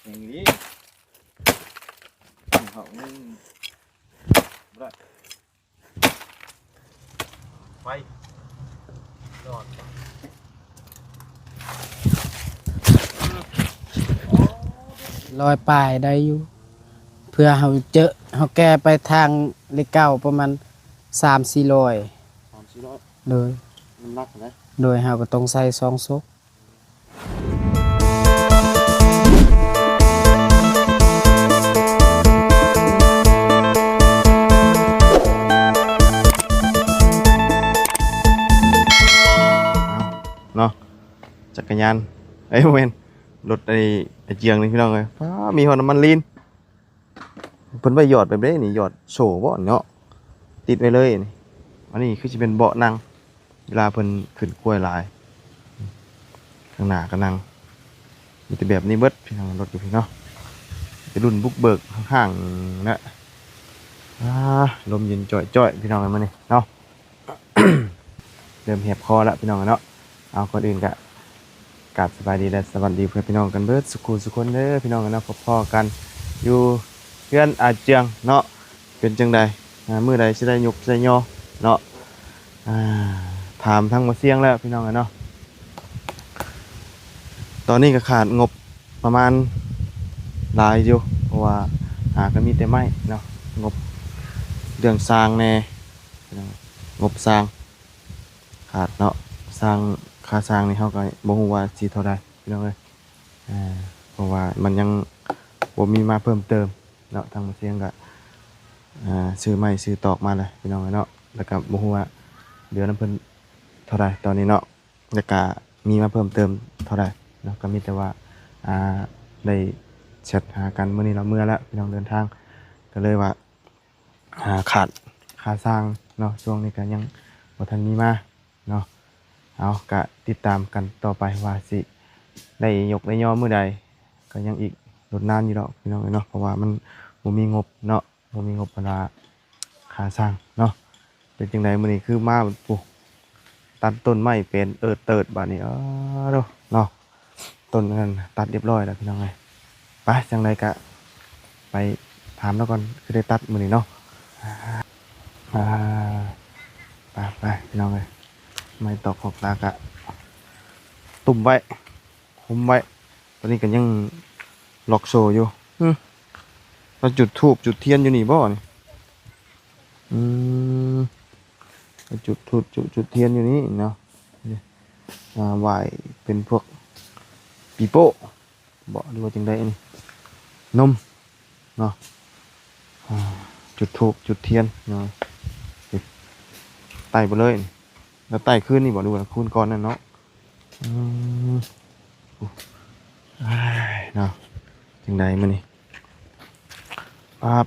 ຫຍັງນີ້ ເຮົາ ອືມ ບໍ່ໄດ້ ໄປ ນອນ ຮ້ອຍປາຍໄດ້ຢູ່ ເພື່ອເຮົາເຈີ ເຮົາແກ່ໄປທາງເລກເກົ້າປະມານສາມສີ່ຮ້ອຍ ສາມສີ່ຮ້ອຍ ໂດຍ ນ້ຳໜັກນະ ໂດຍ ເຮົາກໍຕ້ອງໃສ່ສອງສົກ. ເອົາເນາະ ຈັກກະຍານ ເອີຍ ບໍ່ແມ່ນ ລົດໄອ້ ໄອ້ເຈືອງນີ້ ພີ່ນ້ອງເອີຍ ປ້າ ມີຮອດນ້ຳມັນລີນ. ເພິ່ນໄວ້ຢອດແບບໃດນີ້ ຢອດໂສ້ບໍ່ເນາະ ຕິດໄວ້ເລີຍນີ້. ອັນນີ້ຄືຊິເປັນເບາະນັ່ງ ເວລາເພິ່ນຂຶ້ນຄວາຍຫຼາຍ ຂ້າງໜ້າກໍນັ່ງ ມີແຕ່ແບບນີ້ເບິດ ພີ່ນ້ອງ ລົດຢູ່ພີ້ເນາະ ແຕ່ລຸ້ນບຸກເບີກຫ້າງໆນະ. ອາ ລົມເຢັນຈ້ອຍໆ ພີ່ນ້ອງເອີຍ ມື້ນີ້ເນາະ. ເລີ່ມແຫບຄໍແລ້ວ ພີ່ນ້ອງເນາະ. ເອົາ ກ່ອນອື່ນກະກາບສະບາຍດີ ແລະ ສະຫວັດດີເພື່ອນພີ່ນ້ອງກັນເບິດສູ່ຄູ່ສູ່ຄົນເດີ ພີ່ນ້ອງເນາະ. ພົບພໍ້ກັນຢູ່ເຮືອນອາເຈືອງເນາະ ເປັນຈັ່ງໃດ ອາ ມື້ໃດຊິໄດ້ຍົກໄດ້ຍໍເນາະ. ອາ ຖາມທາງໝໍຊຽງແລ້ວ ພີ່ນ້ອງເນາະ. ຕອນນີ້ກໍຂາດງົບປະມານຫຼາຍຢູ່ ເພາະວ່າຫາກໍມີແຕ່ໄມ້ເນາະ ງົບເລື່ອງສ້າງແດ່ ພີ່ນ້ອງ ງົບສ້າງ ຂາດເນາະ ສ້າງ ຄ່າສ້າງນີ້ເຮົາກໍບໍ່ຮູ້ວ່າຊິເທົ່າໃດ ພີ່ນ້ອງເອີຍ. ເພາະວ່າມັນຍັງບໍ່ມີມາເພີ່ມເຕີມເນາະ ທາງໝໍຊຽງກໍ ຊື້ໄມ້ຊື້ຕອກມາແລ້ວ ພີ່ນ້ອງເອີຍເນາະ. ແລ້ວກໍບໍ່ຮູ້ວ່າເດືອນຳເພິ່ນເທົ່າໃດຕອນນີ້ເນາະ ແລ້ວກໍມີມາເພີ່ມເຕີມເທົ່າໃດເນາະ. ກໍມີແຕ່ວ່າ ອາ ໄດ້ແຊັດຫາກັນ ມື້ນີ້ລາວເມືອແລ້ວ ພີ່ນ້ອງ ເດີນທາງ ກໍເລີຍວ່າ ອາ ຂາດຄ່າຊ່າງເນາະ ຊ່ວງນີ້ກໍຍັງບໍ່ທັນມີມາເນາະ. ເອົາ ກະຕິດຕາມກັນຕໍ່ໄປວ່າຊິໄດ້ຍົກໄດ້ຍໍມື້ໃດ ກໍຍັງອີກດົນນານຢູ່ດອກ ພີ່ນ້ອງເອີຍເນາະ ເພາະວ່າມັນບໍ່ມີງົບເນາະ ບໍ່ມີງົບ ອັນວ່າຄ່າຊ່າງເນາະ. ເປັນຈັ່ງໃດມື້ນີ້ຄືມາ ໂອ້ ຕັດຕົ້ນໄມ້ເປັນເອີດເຕີດບາດນີ້ ເອີ ເນາະ. ຕົ້ນນັ້ນຕັດຮຽບຮ້ອຍແລ້ວ ພີ່ນ້ອງເອີຍ. ໄປ ຈັ່ງໃດກະໄປຖາມລາວກ່ອນ ຄືໄດ້ຕັດມື້ນີ້ເນາະ. ອ່າ ໄປ ໄປ ພີ່ນ້ອງເອີຍ ໄມ້ຕອກຂອກຕາກະຕຸ້ມໄວ້ ຄຸມໄວ້. ຕອນນີ້ກໍຍັງລັອກໂສ້ຢູ່. ຫຶ ມາຈຸດທູບຈຸດທຽນຢູ່ນີ້ບໍ່ນີ້? ອືມ ມາຈຸດທູບຈຸດທຽນຢູ່ນີ້ເນາະ. ນີ້ ອ່າ ໄຫວ້ເປັນພວກປີໂປ້ ບໍ່ ຫຼືວ່າຈັ່ງໃດນີ້ ນົມເນາະ. ອ່າ ຈຸດທູບຈຸດທຽນເນາະ ນີ້ ໄຕ້ບໍ່ເລີຍ ແລ້ວໄຕ້ຄືນນີ້ບໍ່ ຫຼືວ່າຄືນກ່ອນນັ້ນເນາະ. ອືມ ໂອ້ ເນາະ ຈັ່ງໃດມື້ນີ້ ປັບ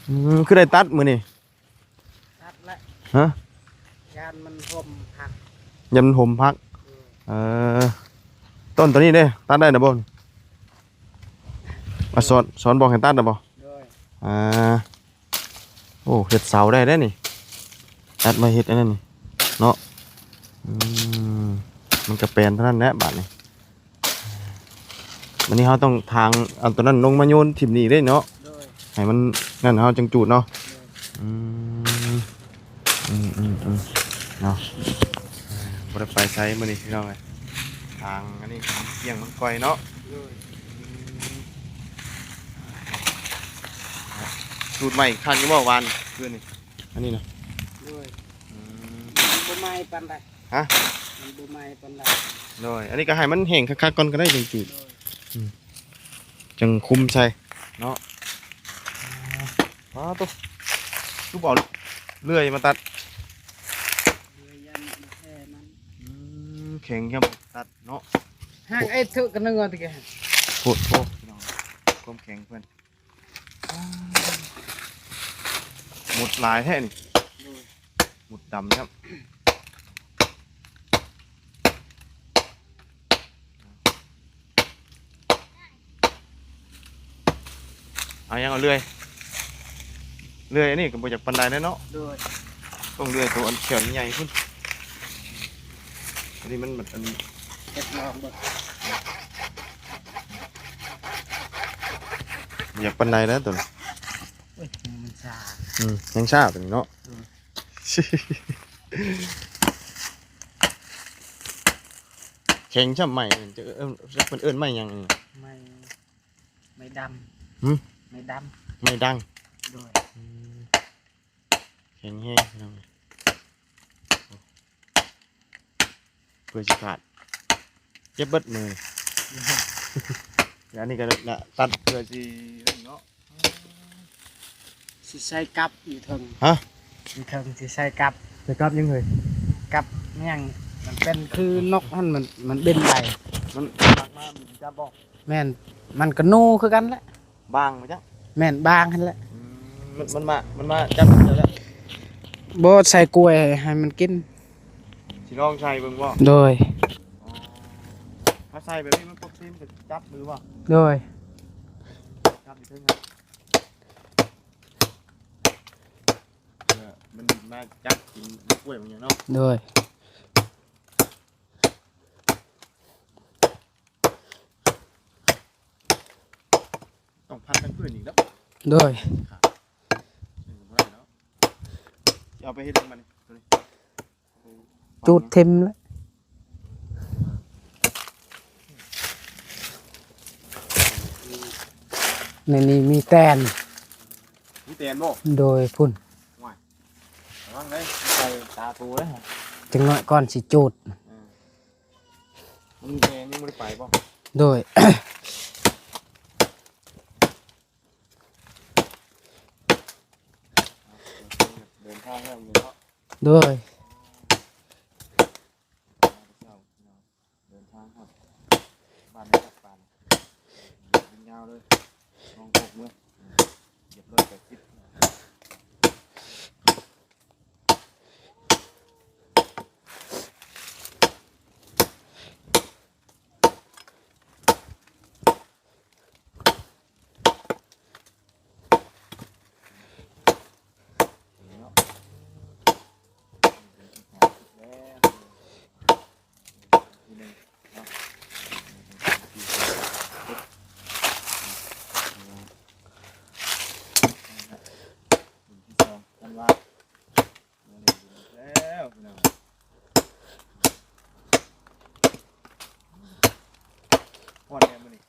ອືມ ຄືໄດ້ຕັດມື້ນີ້? ຕັດແລ້ວ ຮະ ຢ້ານມັນຫົ່ມຜັກ ຢ້ານມັນຫົ່ມຜັກ. ເອີ ເອີ ຕົ້ນຕົວນີ້ເດ້ ຕັດໄດ້ນະບໍ່? ມາສອນ ສອນບອກໃຫ້ຕັດນະບໍ່? ໂດຍ ອ່າ ໂອ້ ເຮັດເສົາໄດ້ເດ້ນີ້ ຕັດມາເຮັດອັນນັ້ນນີ້ເນາະ. ອືມ ມັນກະແປນເທົ່ານັ້ນແຫຼະບາດນີ້. ບາດນີ້ເຮົາຕ້ອງຖາງເອົາຕົວນັ້ນລົງມາໂຍນຖິ້ມນີ້ເດ້ເນາະ. ໂດຍ ໃຫ້ມັນນັ້ນ ເຮົາຈັ່ງຈູດເນາະ. ໂດຍ ອືມ ອືມ ອືມ ອືມ ເນາະ. ບໍ່ໄດ້ໄປໃສມື້ນີ້ພີ່ນ້ອງເອີຍ ທາງອັນນີ້ທາງກ້ຽງມັນກ່ອຍເນາະ. ໂດຍ ອືມ ສູດໃໝ່ຄັກຢູ່ບໍ່ ວານຄືນນີ້ ອັນນີ້ນະ? ໂດຍ ອືມ ມັນບໍ່ໄໝ້ປານໃດ. ຮະ? ມັນບໍ່ໄໝ້ປານໃດ. ໂດຍ ອັນນີ້ກໍໃຫ້ມັນແຫ້ງຄັກໆກ່ອນກໍໄດ້ຈັ່ງຈູດ. ໂດຍ ອືມ ຈັ່ງຄຸມໃສ່ເນາະ. ປາໂຕ ຄືບໍ່ເອົາເລື່ອຍມາຕັດ? ເລື່ອຍຢ້ານມັນແທ້ມັນ ອືມ ແຂງຢ້ານບໍ່ຕັດເນາະ. ຫາກໄອ້ເຖີກະໜຶ່ງເອົາຕິແກ ໂພດໂພ ພີ່ນ້ອງ ຄວາມແຂງເພິ່ນ. ໝົດຫຼາຍແທ້ນີ້. ໂດຍ ໝົດດຳແລ້ວ. ເອົາຫຍັງ ເອົາເລື່ອຍ? ເລື່ອຍອັນນີ້ກໍບໍ່ຢາກປານໃດແຫຼະເນາະ. ໂດຍ ຕ້ອງເລື່ອຍໂຕອັນແຂນໃຫຍ່ພຸ້ນ. ອັນນີ້ມັນ ມັນ ອັນ ເຮັດລອງເບິ່ງ. ບໍ່ຢາກປານໃດແລ້ວໂຕນີ້. ໂອ້ຍ ມັນຊ້າ. ອືມ ຍັງຊ້າໂຕນີ້ເນາະ. ອືມ ແຂງຊ່ຳໄມ້ ເອີ້ນ ເອີ້ນ ເພິ່ນເອີ້ນໄມ້ຫຍັງນີ້? ໄມ້ ໄມ້ດຳ. ຫື? ໄມ້ດຳ. ໄມ້ດັງ. ໂດຍ. ອືມ ແຂງແຮງພີ່ນ້ອງ ເພື່ອຊິຂາດ ເຈັບເບິດມື. ອັນນີ້ກໍນະ ຕັດເພື່ອຊິນັ້ນເນາະ. ຊິໃສ່ກັບຢູ່ເທິງ. ຮະ? ຢູ່ເທິງຊິໃສ່ກັບ. ໃສ່ກັບຫຍັງເອີຍ? ກັບຫຍັງ? ມັນເປັນຄືນົກຫັ້ນ ມັນ ມັນບິນໄປ. ມັນມັກມາບິນຈັບບໍ່? ແມ່ນ ມັນກະນູຄືກັນແຫຼະ. ບາງບໍ່ຈັກ? ແມ່ນ ບາງຫັ້ນແຫຼະ. ອືມ ມັນ ມັນມາ ມັນມາຈັບເຈົ້າແລ້ວ? ບໍ່ ໃສ່ກ້ວຍໃຫ້ມັນກິນ. ຊິລອງໃສ່ເບິ່ງບໍ່? ໂດຍ. ອໍ ຖ້າໃສ່ແບບນີ້ມັນປົກຕິມັນກໍຈັບມືບໍ່? ໂດຍ. ຈັບຢູ່ເທິງຫັ້ນ ເພື່ອມັນມາຈັບກິນໝາກກ້ວຍບາງຢ່າງເນາະ. ໂດຍ. ຕ້ອງພັນທັງພື້ນອີກແລ້ວ. ໂດຍ. ເອີ ບໍ່ໄດ້ແລ້ວ. ຊິເອົາໄປເຮັດຫຍັງບາດນີ້ ໂຕນີ້? ຈູດຖິ້ມແລ້ວ. ໃນນີ້ມີແຕນ. ມີແຕນບໍ່? ໂດຍ. ພຸ້ນ. ວ້າຍ ລະວັງເດີ ໃສ່ຕາໂຕເດີ. ຈັກໜ້ອຍກ່ອນຊິຈູດ. ເອີ ມັນແຮງຍັງບໍ່ໄດ້ໄປບໍ່? ໂດຍ. ເດີນທາງແລ້ວເນາະ. ໂດຍ. ເດີນທາງຮອດບ້ານໃນຈັກປານ ຍາວເລີຍ ນ້ອງພວກເມືອ ຢຽບຮ້ອຍແປດສິບ. ຮ້ອນແດ່ມື້ນີ້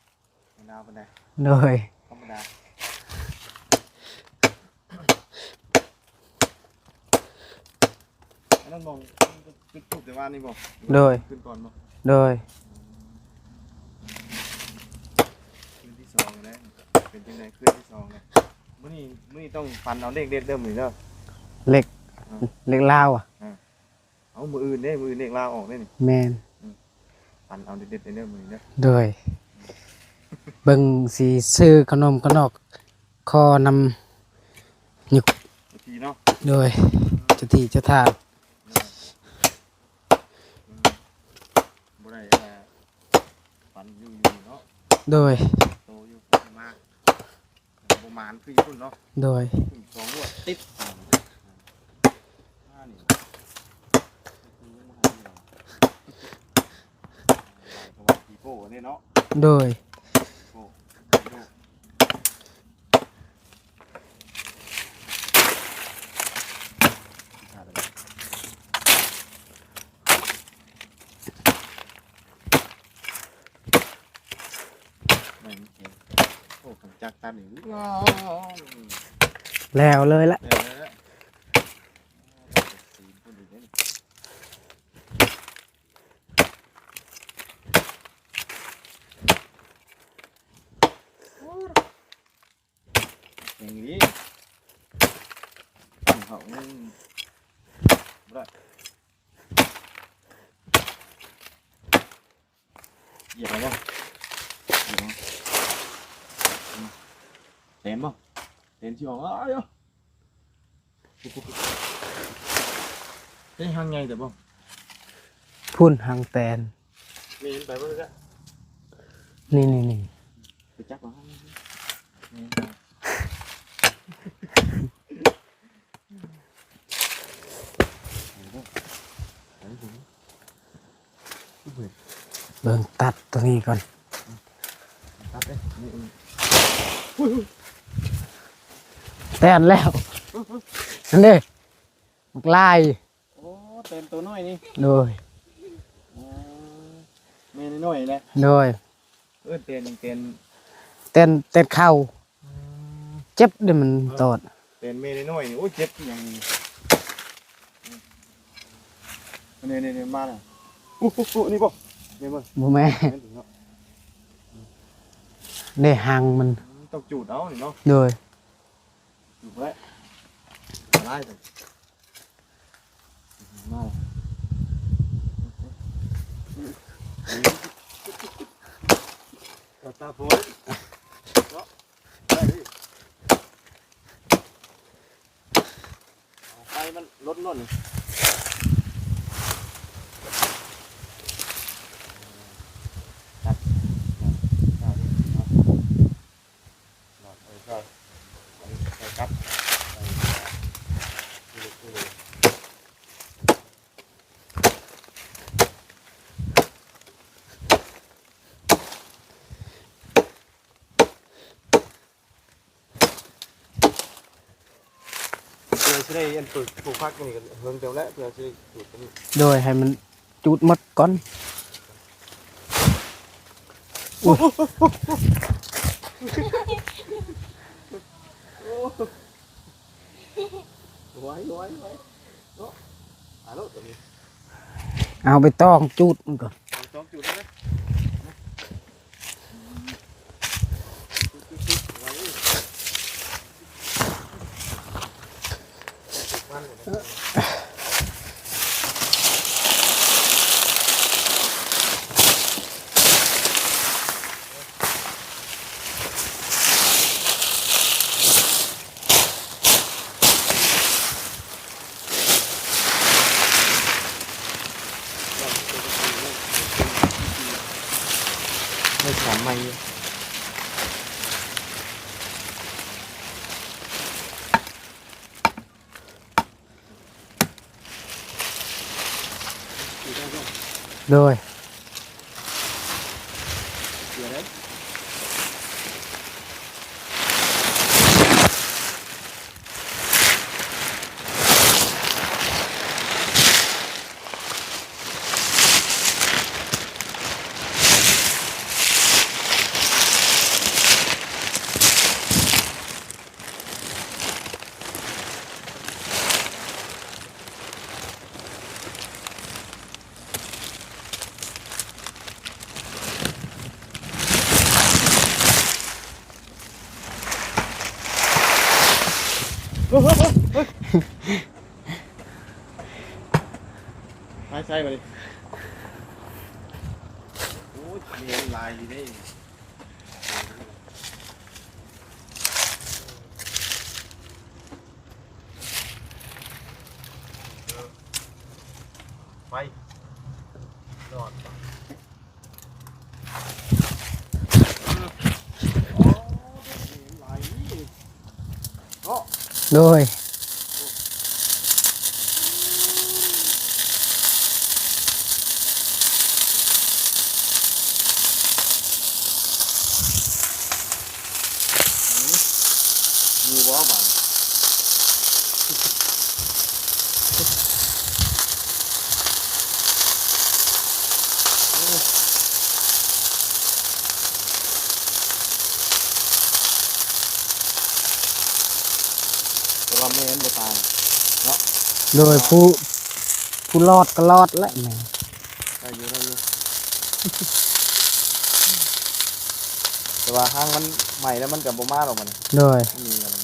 ບໍ່ໜາວປານໃດ. ໂດຍ. ທຳມະດາ. ອັນນັ້ນໝ່ອງຈຸດທູບແຕ່ວານນີ້ບໍ່? ໂດຍ. ຂຶ້ນກ່ອນບໍ່? ໂດຍ. ຄືນທີສອງແລ້ວ ເປັນຈັ່ງໃດຄືນທີສອງແລ້ວ? ມື້ນີ້ ມື້ນີ້ຕ້ອງຝັນເອົາເລກເດັດເດີມື້ນີ້ເດີ. ເລກ ເອີ ເລກລາວອະ? ເອີ. ເອົາ ມື້ອື່ນເດ້ ມື້ອື່ນເລກລາວອອກເດ້ນີ້. ແມ່ນ. ອືມ ຝັນເອົາເດັດໆເດີມື້ນີ້ເດີ. ໂດຍ. ເບິ່ງຊິຊື້ຂະໜົມຂະໜອກ ຂໍນຳ ເຈົ້າທີ່ເນາະ. ໂດຍ. ເຈົ້າທີ່ເຈົ້າທາງ. ໂດຍ. ອືມ ບໍ່ໄດ້ ອ່າ ຝັນຢູ່ໆເນາະ. ໂດຍ. ໂຕຢູ່ມາ ບໍ່ໝານຄືຢູ່ພຸ້ນເນາະ. ໂດຍ. ສອງງວດຕິດ. ໂດຍ. ແມ່ນ ໂອ້ ກຳຈັກຕັນນີ້ ແລ້ວເລີຍລະ ແລ້ວເລີຍລະ. ແຮງອີ່ຫຼີ ເຂົາຍັງບໍ່ໄດ້ ຢຽບແລ້ວບໍ່? ຢຽບແລ້ວ ແຕນບໍ່? ແຕນຊິອອກ ອ້າຍ ເອີ ເຮັດຮັງໃຫຍ່ແຕ່ບໍ່? ພຸ້ນຮັງແຕນ ແມ່ນໄປບໍ່ໄດ້ ນີ້ໆໆ ໄປຈັບເອົາ ແມ່ນ ເບິ່ງຕັດຕົວນີ້ກ່ອນ ຕັດເດ້ ນີ້ ແຕ່ນແລ້ວ ຫັ້ນເດ້ ບັກລາຍ. ໂອ້ ແຕ່ນໂຕນ້ອຍນີ້. ໂດຍ. ອໍ ແມ່ນ້ອຍໆແຫຼະ. ໂດຍ. ເອີ້ນແຕ່ນ ແຕ່ນ ແຕ່ນ ແຕ່ນເຂົ້າ. ອືມ ເຈັບເດ້ ມັນຕອດ. ແຕ່ນແມ່ນ້ອຍໆນີ້ ໂອ້ຍ ເຈັບອີ່ຫຍັງນີ້. ນີ້ໆໆ ມາແລ້ວ. ອຸ ອຸ ອຸ ນີ້ບໍ່? ນີ້ບໍ່? ບໍ່ແມ່ນ. ແມ່ນເນາະ. ເດ້ ຫາງມັນ. ອືມ ຕ້ອງຈູດເອົານີ້ເນາະ. ໂດຍ. ຢູ່ແລ້ວ ຫຼາຍ ມາແລ້ວ ຕາໂພຍເນາະ ໄດ້ເລີຍ ໄຟມັນລົດລົດນີ້ ຕັດ ຕັດ ຕັດ ຕັດ. ເພື່ອຊິໄດ້ອັນປູກ ປູກຜັກນີ້ກໍເຫິງເຕີບແລ້ວ ເພື່ອຊິໄດ້ປູກຕົວນີ້ ໂດຍ ໃຫ້ມັນຈູດໝົດກ່ອນ. ໂອ້ ໄວ ໄວ ໄວເນາະ ອາໂລດຕົວນີ້ ເອົາໃບຕອງຈູດມັນກ່ອນ ເອົາໃບຕອງຈູດນະ. ໄດ້ສາມໄມ້ຢູ່ ໂດຍ. ໄປໃສບາດນີ້ ໂອ້ຍ ແມ່ນຫຼາຍຢູ່ເດ້. ໄປ ລອດ ໂດຍ. ຢູ່ບໍ່ບາດນີ້ ແຕ່ວ່າແມ່ມັນບໍ່ຕາຍເນາະ ໂດຍ ຜູ້ ຜູ້ລອດກໍລອດແຫຼະແມ່. ໄດ້ຢູ່ ໄດ້ຢູ່ ແຕ່ວ່າຫາງມັນໄໝ້ແລ້ວມັນກໍບໍ່ມາດອກມັນ ໂດຍ ມັນໜີແລ້ວມັນ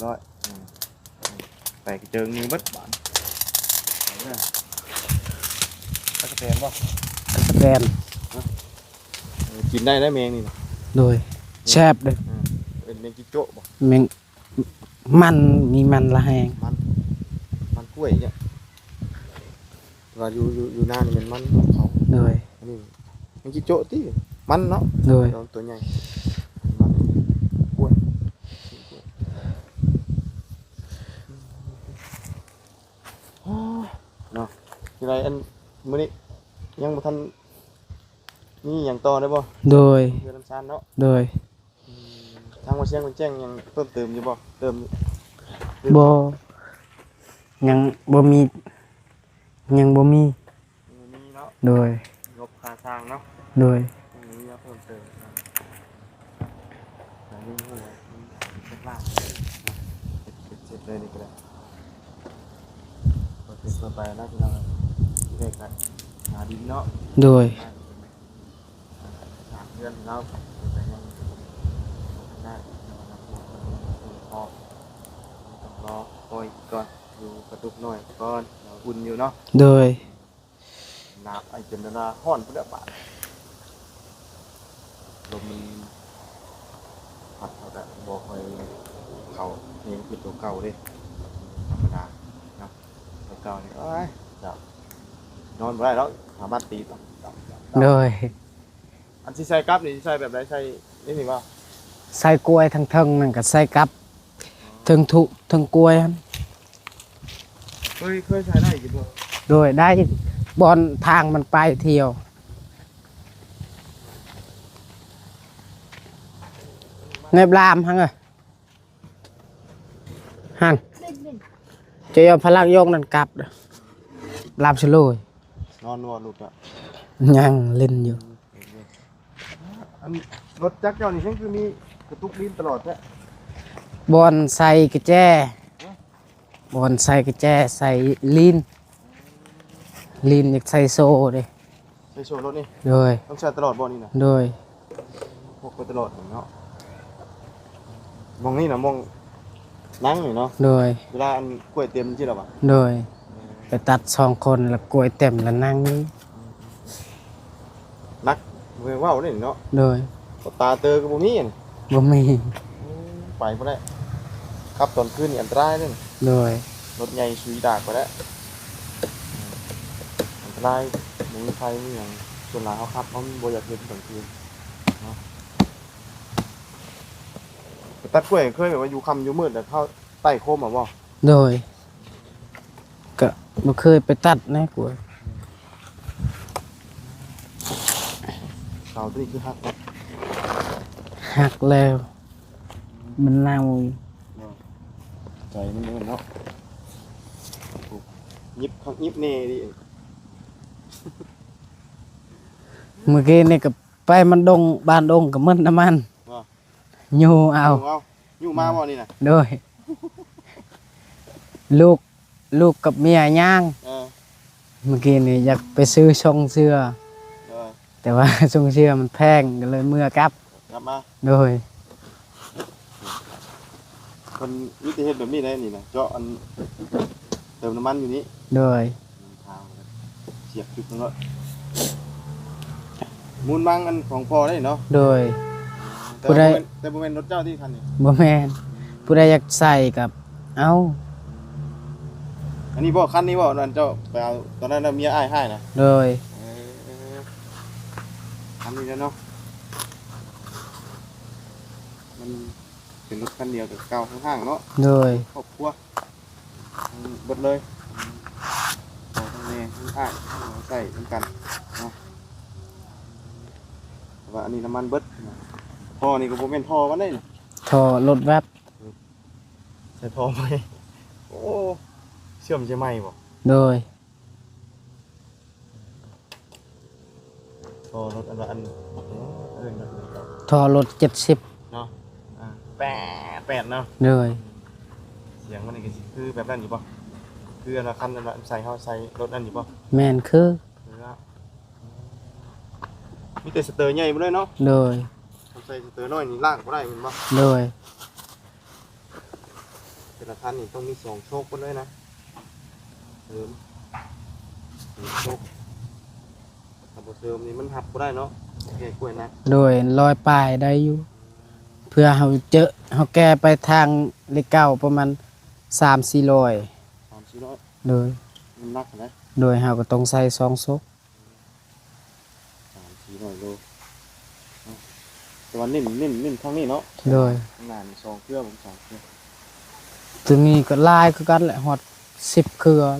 ຮ້ອຍ ອືມ ແຕກກະເຈິງນີ້ເບິດບາດ ໄປເດີ ຕັກກະແຕນບໍ່? ຕັກກະແຕນ ເອີ ກິນໄດ້ໄດແມງນີ້ນະ ໂດຍ ແຊບເດ້ ເປັນແມງຈິໂຈະບໍ່? ແມງ ມັນ ມີມັນລະແຮງ ມັນ ມັນກ້ວຍເນາະ ແຕ່ວ່າຢູ່ ຢູ່ ຢູ່ນານີ້ແມ່ນມັນຂອງເຂົາ ໂດຍ ອັນນີ້ແມງຈິໂຈະຕິ ມັນເນາະ ໂດຍ ຕົວໃຫຍ່ ມັນກ້ວຍ ເນາະ ຈັ່ງໃດ ອັນ ມື້ນີ້ຍັງບໍ່ທັນ ມີຫຍັງຕໍ່ໄດ້ບໍ່? ໂດຍ ເຮືອນນຳຊານເນາະ. ໂດຍ ອືມ ທາງບໍ່ຊຽງເພິ່ນແຈ້ງຫຍັງເພີ່ມເຕີມຢູ່ບໍ່? ເຕີມ ບໍ່ ຍັງບໍ່ມີ ຍັງບໍ່ມີ ຍັງບໍ່ມີເນາະ. ໂດຍ ງົບຄ່າສ້າງເນາະ. ໂດຍ ຍັງບໍ່ມີມາເພີ່ມເຕີມ. ແລ້ວຍັງຮູ້ວ່າມັນເປັນລ້ານເນາະ ເຮັດເສັດເລີຍນີ້ກໍໄດ້. ເປີດເປັນເປີດໄປນະພີ່ນ້ອງ ທີ່ແລກກໍຫາດິນເນາະ. ໂດຍ ສາມເດືອນແລ້ວ ແຕ່ຍັງໄດ້ ຕ້ອງລໍປ່ອຍອີກກ່ອນ ຢູ່ກະຕຸກໜ້ອຍກ່ອນ ເນາະ ອຸ່ນຢູ່ເນາະ. ໂດຍ ໜາວ ໄອຈົນວ່າຮ້ອນພຸ້ນແຫຼະບາດ ລົມມັນພັດ ເຮົາກໍບໍ່ຄ່ອຍເຂົ້າແຮງຄືຕົວເກົ່າເດ້ ທຳມະດາເນາະ. ຕົວເກົ່ານີ້ ໂອ້ຍ ເຈົ້າ ນອນບໍ່ໄດ້ດອກ ສາມາດຕີຕອກໆໆໆ. ໂດຍ ອັນຊິໃສ່ກັບນີ້ ຊິໃສ່ແບບໃດ? ໃສ່ນີ້ບໍ່? ໃສ່ກ້ວຍທາງເທິງນັ້ນກໍໃສ່ກັບ ເທິງທຸ ເທິງກ້ວຍຫັ້ນ. ເຄີຍ ເຄີຍໃສ່ໄດ້ຢູ່ບໍ່? ໂດຍ ໄດ້ ບ່ອນທາງມັນໄປທ່ຽວ ໃນບລາມຫັ້ນ ຫັ້ນ ຈະຍອມພະລັກຍົກນັ້ນກັບ ລາມສະໂລຍ. ນອນບໍ່ລູກ? ຍັງຫຼິ້ນຢູ່. ອັນລົດຈັກເຈົ້ານີ້ ຍັງຄືມີກະຕຸກລີນຕະຫຼອດແທ້? ບ່ອນໃສ່ກະແຈ ບ່ອນໃສ່ກະແຈ ໃສ່ລີນ ລີນ ຢາກໃສ່ໂສ້ເດ້. ໃສ່ໂສ້ລົດນີ້? ໂດຍ ຕ້ອງໃສ່ຕະຫຼອດບໍ່ນີ້ນະ? ໂດຍ ພກໄປຕະຫຼອດເນາະ. ໝ່ອງນີ້ນະ ໝ່ອງນັ່ງນີ້ເນາະ? ໂດຍ ເວລາອັນກ້ວຍເຕັມຈັ່ງຊີ້ລະຫວາ? ໂດຍ ໄປຕັດສອງຄົນ ແລ້ວກ້ວຍເຕັມ ແລ້ວນັ່ງນີ້. ໜັກ ບໍ່ແມ່ນເວົ້າເດ້ເນາະ. ໂດຍ ຕາເຕີກໍບໍ່ມີ ບໍ່ມີ ໂອ້ ໄປບໍ່ໄດ້ ຂັບຕອນຄືນນີ້ອັນຕະລາຍເດ້. ໂດຍ ລົດໃຫຍ່ຊຸຍດາກໄປແລ້ວ ອັນຕະລາຍ ບໍ່ມີໄຟມີຫຍັງ. ສ່ວນຫຼາຍເຮົາຂັບ ເຮົາບໍ່ຢາກເຫັນຕອນຄືນເນາະ. ໄປຕັດກ້ວຍ ເຄີຍແບບວ່າຢູ່ຄ່ຳຢູ່ມືດ ແລ້ວເຮົາໄຕ້ໂຄມເອົາບໍ່? ໂດຍ ກະບໍ່ເຄີຍໄປຕັດນະ ກ້ວຍ. ເສົາຕົວນີ້ຄືຫັກບໍ່? ຫັກແລ້ວ ມັນເນົ່າ. ໃຈມັນເນາະ ຫຍິບຄັກຫຍິບແນ່ເດ. ມື້ກີ້ນີ້ກໍໄປມັນດົງ ບ້ານດົງກໍໝົດນ້ຳມັນ ບໍ່? ຍູ້ເອົາ ຍູ້ເອົາ ຍູ້ມາບໍ່ນີ້ນະ? ໂດຍ ລູກ ລູກກັບເມຍຍ່າງ. ເອີ ມື້ກີ້ນີ້ຢາກໄປຊື້ຊົງເສື້ອ ເອີ ແຕ່ວ່າຊົງເສື້ອມັນແພງ ກໍເລີຍເມືອກັບ ກັບມາ. ໂດຍ ເພິ່ນມີແຕ່ເຮັດແບບນີ້ໄດ໋ນີ້ນະ ເຈາະອັນ ເຕີມນ້ຳມັນຢູ່ນີ້. ໂດຍ ທາງ ສຽບຈຸດນັ້ນເນາະ ມູນມັງອັນຂອງພໍ່ໄດ້ເນາະ. ໂດຍ ແຕ່ວ່າບໍ່ແມ່ນ ແຕ່ບໍ່ແມ່ນລົດເຈົ້າຕິຄັນນີ້? ບໍ່ແມ່ນ ຜູ້ໃດຢາກໃສ່ກໍເອົາ. ອັນນີ້ບໍ່ ຄັນນີ້ບໍ່ ອັນເຈົ້າໄປເອົາຕອນນັ້ນເນາະ ເມຍອ້າຍໃຫ້ນະ? ໂດຍ ເອີ ຄັນນີ້ແຫຼະເນາະ ມັນເປັນລົດຄັນດຽວກັບເກົ່າຂ້າງໆເນາະ. ໂດຍ ຄອບຄົວ ທັງເບິດເລີຍ ພໍ່ທັງແມ່ທັງອ້າຍທັງໃຊ້ນຳກັນເນາະ. ແຕ່ວ່າອັນນີ້ນ້ຳມັນເບິດນະ ທໍ່ນີ້ກໍບໍ່ແມ່ນທໍ່ມັນເດ້ ທໍ່ລົດແວັບ ໃສ່ທໍ່ໃໝ່. ໂອ້ ເຊື່ອມໃສ່ໃໝ່ບໍ່? ໂດຍ ທໍ່ລົດອັນລະອັນ ເອີ້ນວ່າ ທໍ່ລົດເຈັດສິບເນາະ. ອ່າ ແປດແປດເນາະ. ໂດຍ ສຽງມັນນີ້ກໍຊິຄືແບບນັ້ນຢູ່ບໍ່? ຄືອັນລະຄັນອັນລະໃສ່ເຮົາໃສ່ລົດນັ້ນຢູ່ບໍ່? ແມ່ນ ຄື ຄືລະ ມີແຕ່ສະເຕີໃຫຍ່ໝົດເລີຍເນາະ. ໂດຍ ຄັນໃສ່ສະເຕີນ້ອຍນີ້ລ້າງບໍ່ໄດ້ແມ່ນບໍ່? ໂດຍ ແຕ່ລະຄັນນີ້ຕ້ອງມີສອງໂຊກພຸ້ນເລີຍນະ ເສີມ ເສີມໂຊກ ຖ້າບໍ່ເສີມນີ້ມັນຮັບບໍ່ໄດ້ເນາະ ແກ່ກ້ວຍໜັກ. ໂດຍ ຮ້ອຍປາຍໄດ້ຢູ່ ເພື່ອເຮົາເຈີ ເຮົາແກ່ໄປທາງເລກເກົ້າປະມານສາມສີ່ຮ້ອຍ ສາມສີ່ຮ້ອຍ. ໂດຍ ມັນໜັກນະ. ໂດຍ ເຮົາກໍຕ້ອງໃສ່ສອງໂຊກ ສາມສີ່ຮ້ອຍໂລເນາະ ແຕ່ວ່າເນັ້ນ ເນັ້ນ ເນັ້ນທາງນີ້ເນາະ. ໂດຍ ຂ້າງໜ້ານີ້ສອງເທື່ອ ເບິ່ງສອງເທື່ອ. ຕົວນີ້ກໍຫຼາຍຄືກັນແຫຼະ ຮອດສິບເທື່ອ. ອໍ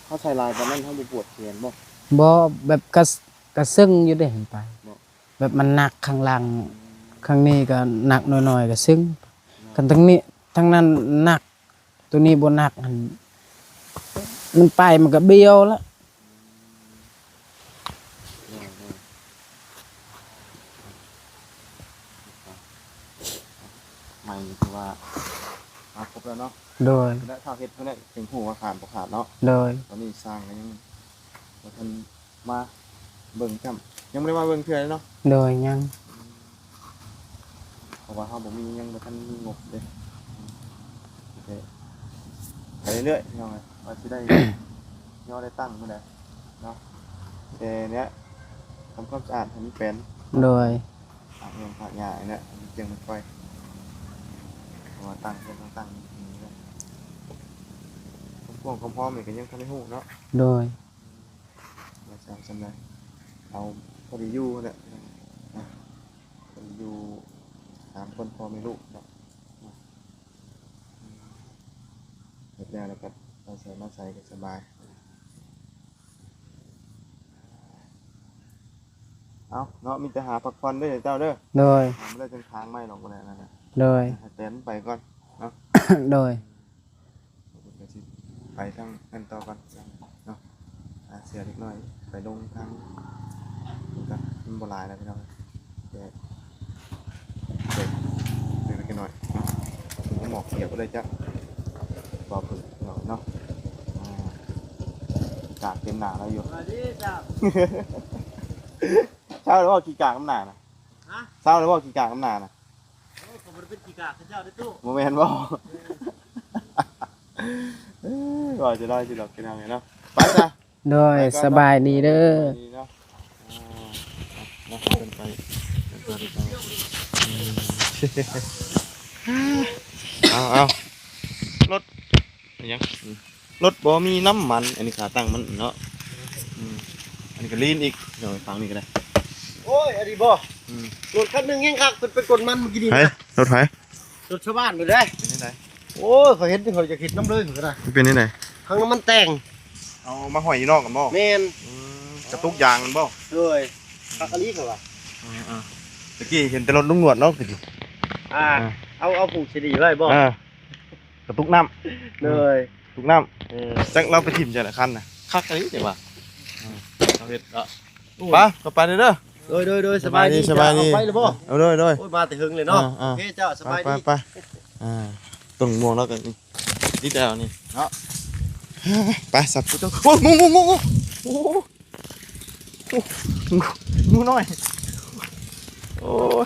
ເຮົາໃສ່ຫຼາຍປານນັ້ນ ເຮົາບໍ່ປວດແຂນບໍ່? ບໍ່ ແບບກະ ກໍຊຶ້ງຢູ່ເດ້ ໄປ ເນາະ ແບບມັນໜັກຂ້າງຫຼັງ ອືມ ຂ້າງນີ້ກໍໜັກໜ້ອຍໆ ກໍຊຶ້ງ ເນາະ ຄັນທາງນີ້ ທາງນັ້ນໜັກ ໂຕນີ້ບໍ່ໜັກຫັ້ນ ມັນໄປມັນກໍບ້ຽວລະ. ໄມ້ນີ້ຖືວ່າມາຄົບແລ້ວເນາະ. ໂດຍ ແລະຖ້າເຮັດເພິ່ນແຫຼະ ເຖິງຮູ້ວ່າຂາດບໍ່ຂາດເນາະ. ໂດຍ ຕອນນີ້ຊ່າງກໍຍັງບໍ່ທັນມາເບິ່ງຊ້ຳ ຍັງບໍ່ໄດ້ມາເບິ່ງເທື່ອເລີຍເນາະ. ໂດຍ ຍັງ ເພາະວ່າເຮົາບໍ່ມີ ຍັງບໍ່ທັນມີງົບເດ້ ໄປເລື້ອຍໆ ພີ່ນ້ອງເອີຍ ວ່າຊິໄດ້ຍໍໄດ້ຕັ້ງມື້ໃດເນາະ. ແຕ່ເນີ້ຍ ທຳຄວາມສະອາດໃຫ້ມັນແປນ. ໂດຍ ພາກຫຍ້າ ພາກຫຍ້ານີ້ແຫຼະ ມັນຈັ່ງມັນຄ່ອຍ ເພາະວ່າຕັ້ງເຮືອນຕ້ອງຕັ້ງນີ້ແຫຼະ ຄວາມກວ້າງຄວາມຮອມນີ້ກໍຍັງທັນໄດ້ຮູ້ເນາະ. ໂດຍ ວ່າຊິເອົາສ່ຳໃດ ເອົາພໍດີຢູ່ຫັ້ນແຫຼະ ນະ ພໍດີຢູ່ສາມຄົນ ພໍ່ແມ່ລູກເນາະ. ເຮັດແລ້ວ ແລ້ວກໍໄປໃສມາໃສກໍສະບາຍ. ເອົາເນາະ ມີແຕ່ຫາພັກຜ່ອນເດີເຈົ້າເດີ. ໂດຍ ຫາບໍ່ໄດ້ຈັ່ງທາງໃໝ່ດອກ ບໍ່ໄດ້ນັ້ນນະ. ໂດຍ ໃຫ້ແຕນໄປກ່ອນເນາະ. ໂດຍ ເພິ່ນກໍຊິໄປທາງນັ້ນຕໍ່ກ່ອນເນາະ. ຫາເສື້ອເລັກນ້ອຍໄປລົງທາງ ມັນກໍ ມັນບໍ່ຫຼາຍນະພີ່ນ້ອງ ແຕ່ ເລັກນ້ອຍເນາະ ເພິ່ນກໍໝອກສຽບໄປເລີຍຈ້ະ ບໍ່ເພິ່ນເນາະ ເນາະ. ອາ ກາກເຕັມໜ້າລາວຢູ່. ສະບາຍດີເຈົ້າ. ເຊົ້າແລ້ວບໍ່ ຂີ້ກາກນຳໜ້ານະ? ຮະ? ເຊົ້າແລ້ວບໍ່ ຂີ້ກາກນຳໜ້ານະ? ໂອ້ ກໍບໍ່ໄດ້ເປັນຂີ້ກາກຄືເຈົ້າເດ້ຕູ້. ບໍ່ແມ່ນບໍ່? ເອີ ເວົ້າຈະໄດ້ຊິດອກພີ່ນ້ອງເອີຍເນາະ. ໄປຊະ. ໂດຍ ໄປກ່ອນເນາະ ສະບາຍດີເດີ. ສະບາຍດີເນາະ. ອ່າ ເນາະ ເພິ່ນໄປ ເພິ່ນໄປ ເອົາ ເອົາ ລົດ ອີຫຍັງ ອືມ ລົດບໍ່ມີນ້ຳມັນ. ອັນນີ້ຂາຕັ້ງມັນເນາະ. ອືມ ອັນນີ້ກໍລີນອີກ ເອົາໄປຝັ່ງນີ້ກໍໄດ້. ໂອ້ຍ ອັນນີ້ບໍ່? ອືມ ລົດຄັນໜຶ່ງແຮງຄັກ ເພິ່ນໄປກົນມັນມື້ກີ້ນີ້. ໃຜ? ລົດໃຜ? ລົດຊາວບ້ານພຸ້ນເດ້. ເປັນຈັ່ງໃດ? ໂອ້ຍ ຂ້ອຍເຫັນ ຂ້ອຍຢາກເຮັດນຳເລີຍ ຂ້ອຍກໍໄດ້. ມັນເປັນຈັ່ງໃດ? ທາງນ້ຳມັນແຕ່ງ ເອົາມາຫ້ອຍຢູ່ນອກກັນບໍ່? ແມ່ນ. ອືມ ກະຕຸກຢາງມັນບໍ່? ໂດຍ ຄັກອີ່ຫຼີຂ້ອຍວ່າ. ເອີໆ ຕະກີ້ເຫັນແຕ່ລົດລຸງໜວດເນາະ ຕະກີ້. ອ່າ ອ່າ ເອົາ ເອົາຜູກສະດີໄວ້ບໍ່? ເອີ ກະຕຸກນ້ຳ. ໂດຍ ຕຸກນ້ຳ. ເອີ ຈັກລາວໄປຖິ້ມໃສລະຄັນນະ. ຄັກອີ່ຫຼີແຕ່ວ່າ ເອີ ເຮົາເຮັດເນາະ. ໄປ ກໍໄປເດີ. ໂດຍ ໂດຍ ໂດຍ ສະບາຍດີ ສະບາຍດີ ເຈົ້າ. ເອົາໄປແລ້ວບໍ່? ໂດຍ ໂດຍ ໂດຍ. ໂອ້ຍ ມາແຕ່ເຫິງເລີຍເນາະ. ອ່າໆ ໂອເຄເຈົ້າ ສະບາຍດີ. ໄປໆ ອ່າ ຕົ້ນມ່ວງແລ້ວກໍນີ້ ຕິດແລ້ວນີ້ເນາະ. ໄປ ສັບ ໂອ້ ງູ ງູ ງູ ງູ ໂອ້ ງູ ງູນ້ອຍ. ໂອ້ຍ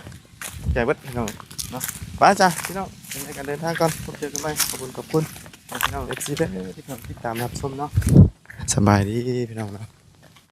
ໃຈເບິດພີ່ນ້ອງເນາະ. ໄປຈ້ະພີ່ນ້ອງ ຍັງໄງກໍເດີນທາງກ່ອນ ພົບເຈີກັນໃໝ່. ຂອບຄຸນ ຂອບຄຸນພີ່ນ້ອງ ເອັຟຊີ ເດີ ທີ່ເຂົ້າມາຕິດຕາມຮັບຊົມເນາະ. ສະບາຍດີພີ່ນ້ອງເນາະ.